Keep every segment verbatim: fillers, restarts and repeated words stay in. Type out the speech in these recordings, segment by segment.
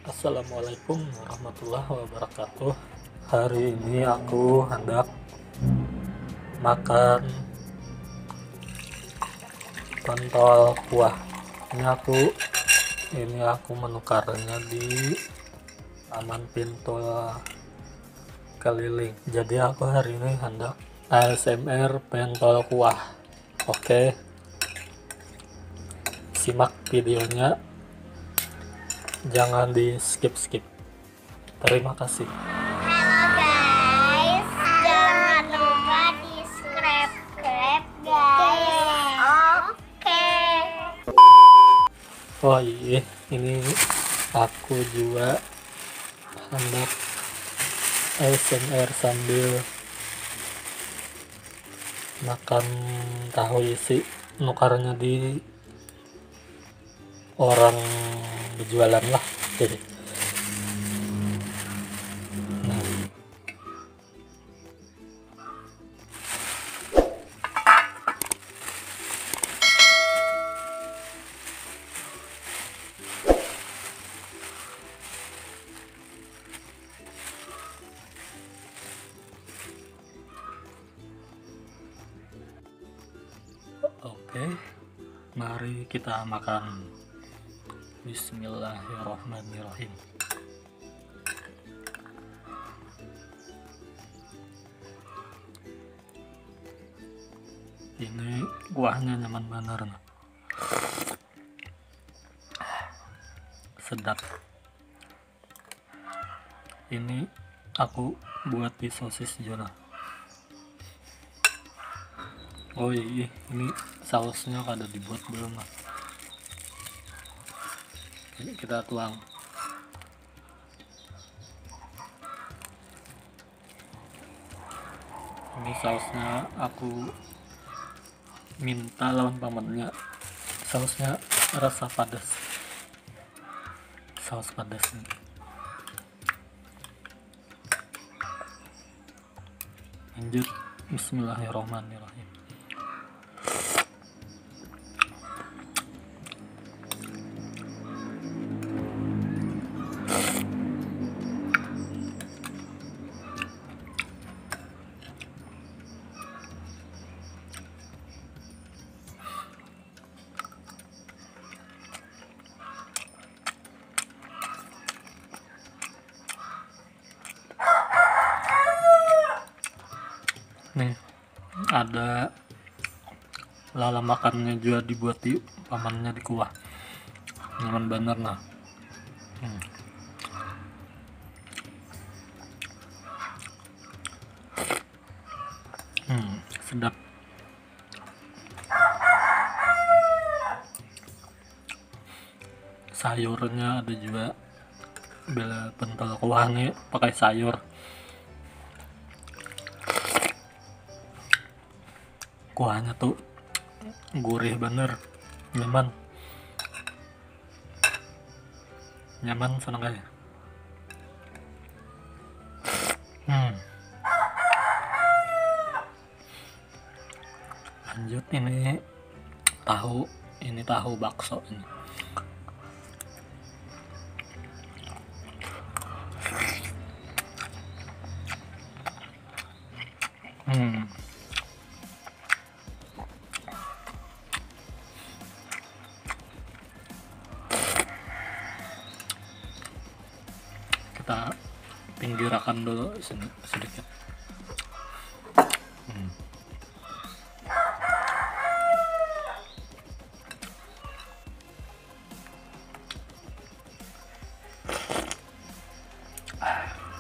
Assalamualaikum warahmatullahi wabarakatuh. Hari ini aku hendak makan pentol kuah. Ini aku ini aku menukarnya di Paman Pintul Keliling. Jadi aku hari ini hendak A S M R pentol kuah. Oke. Simak videonya. Jangan di skip-skip. Terima kasih. Halo guys, jangan lupa di subscribe guys. Oke. Oh iya, ini aku juga hendak A S M R sambil makan tahu isi, nukarnya di orang berjualan lah. Jadi, nah. Oke, mari kita makan. Bismillahirrahmanirrahim. Ini kuahnya nyaman banar nah. Sedap. Ini aku buat di sosis juga nah. Oh iya, ini sausnya kada dibuat belum lah. Ini kita tuang. Ini sausnya aku minta lawan pamannya. Sausnya rasa padas. Saus padas ini. Lanjut. Bismillahirrahmanirrahim. Nih, ada lala makannya juga dibuat di pamannya di kuah. Nyaman banar nah. Hmm. Hmm, sedap. Sayurnya ada juga. Bila pentol kuah nih pakai sayur. Kuahnya tuh gurih bener, nyaman, nyaman seneng aja. Hmm. Lanjut ini tahu, ini tahu bakso ini. Hmm. Kita pinggirakan dulu sedikit. Hmm.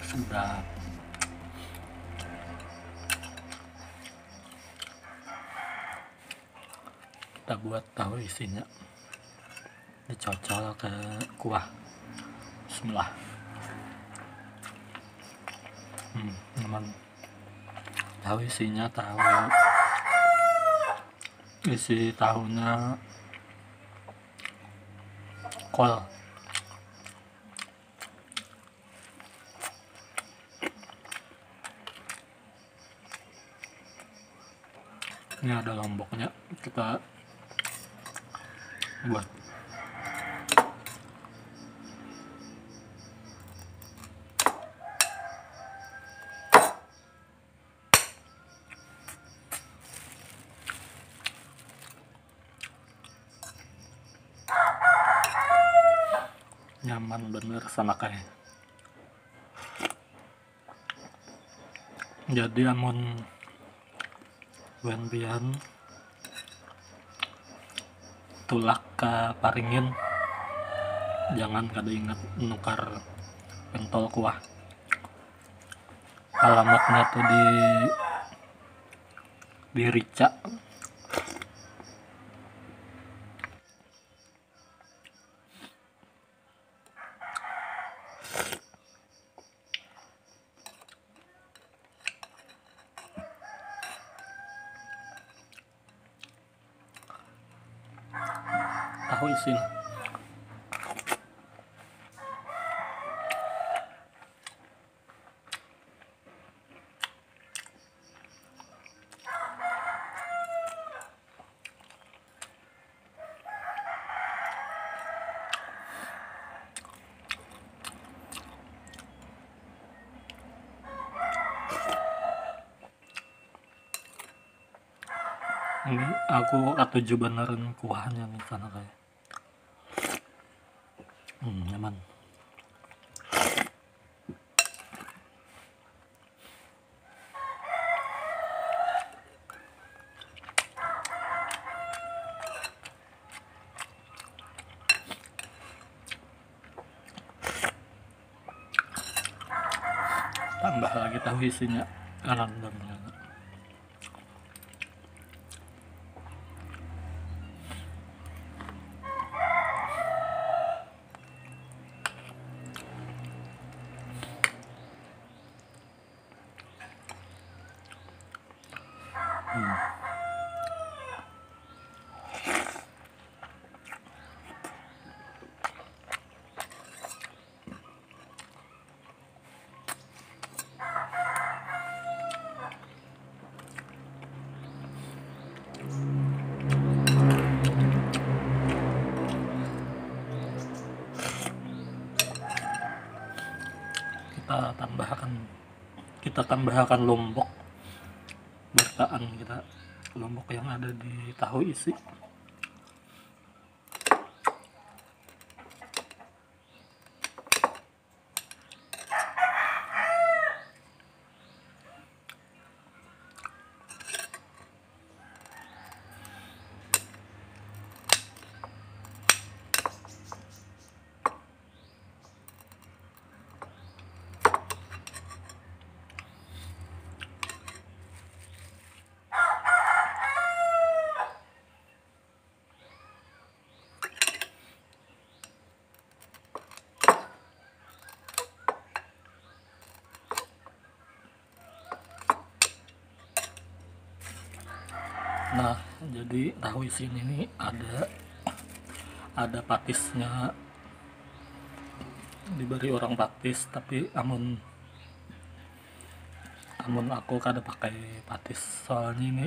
Sudah. Kita buat tahu isinya, dicocol ke kuah. Bismillah. Hmm, memang tahu isinya, tahu isi tahunya kol. Ini ada lomboknya, kita buat. Nyaman bener sanak ai. Jadi amun wan pian tulak ka Paringin, jangan kada ingat nukar pentol kuah. Alamatnya tuh di di Rica. Tahu isin. Ini aku katuju beneran kuahnya nih sana kayak. Hmm, nyaman. Tambah lagi tahu isinya, kanan banget. Hmm. Kita tambahkan kita tambahkan lombok bertaan kita lombok yang ada di tahu isi. Nah, jadi tahu isin ini ada ada patisnya, diberi orang patis, tapi amun amun aku kada pakai patis soalnya ini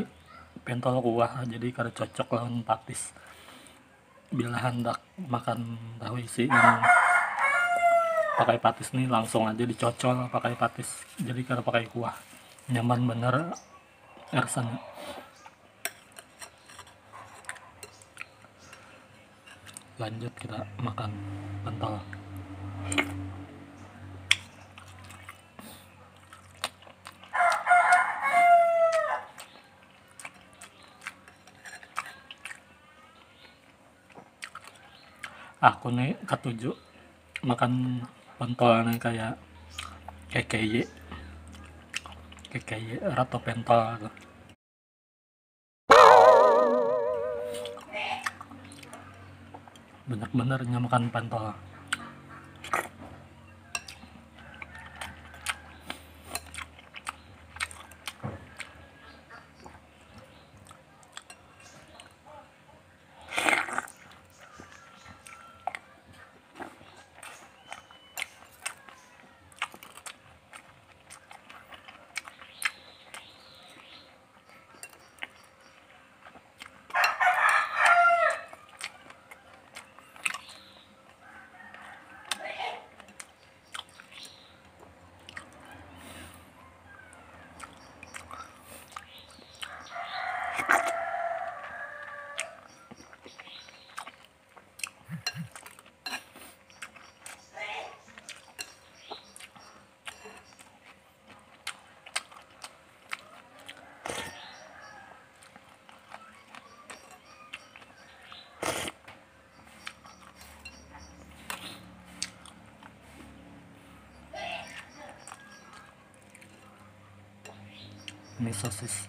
pentol kuah jadi kada cocok lawan patis. Bila handak makan tahu isi yang pakai patis nih langsung aja dicocol pakai patis jadi kada pakai kuah, nyaman bener rasanya. Lanjut kita makan pentol. Aku nih katuju makan pentol nih kayak K K Y, K K Y atau pentol tuh. Banyak bener makan pentol. Ini sosis.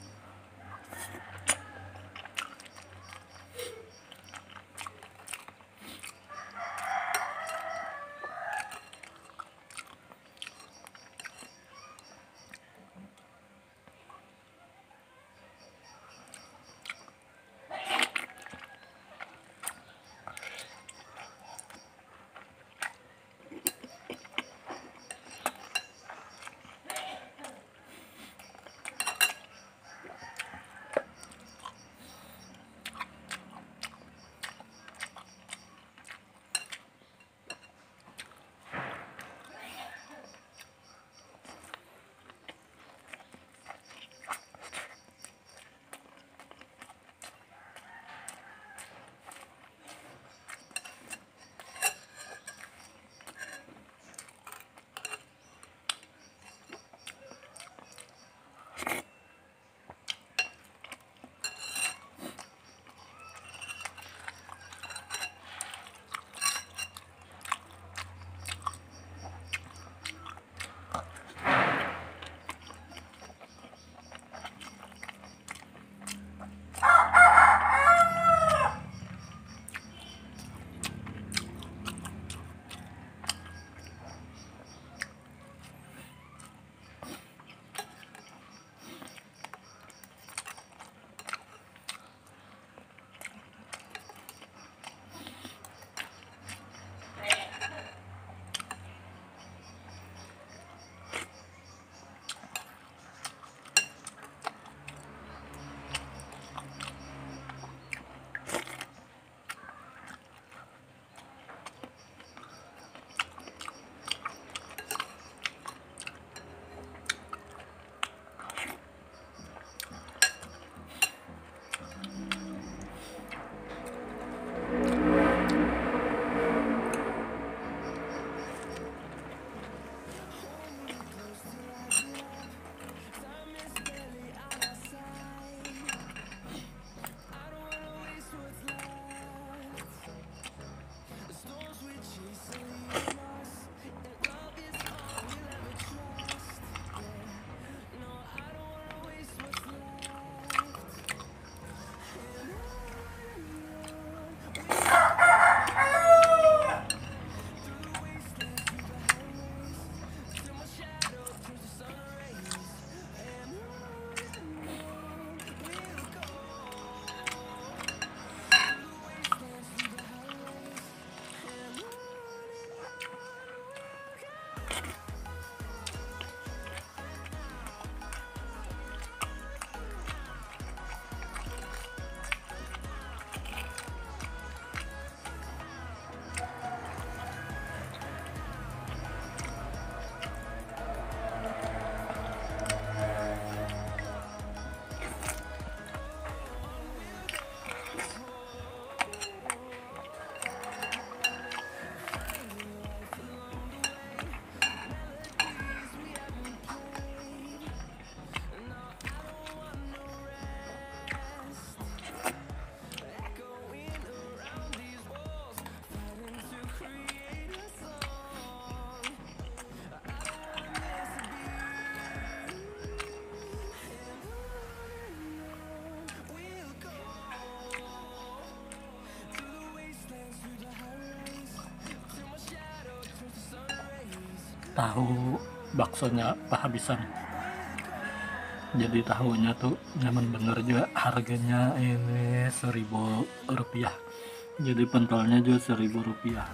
Tahu baksonya pahabisan. Jadi tahunya tuh nyaman bener juga, harganya ini seribu rupiah. Jadi pentolnya juga seribu rupiah.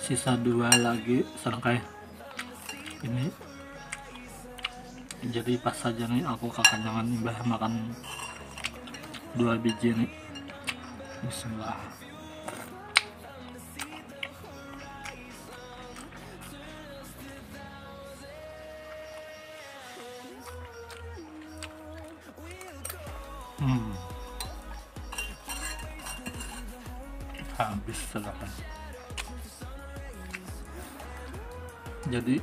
Sisa dua lagi serangkai ini. Jadi pas saja nih aku kakanyangan imbah makan dua biji nih. Bismillah. Hmm. Habis sudah. Jadi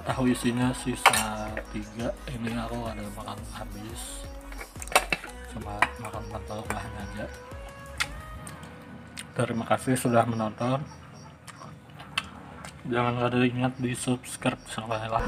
tahu isinya sisa tiga, ini aku ada makan habis, cuma makan mantel kuahnya aja. Terima kasih sudah menonton. Jangan kada ingat di subscribe sampai lah.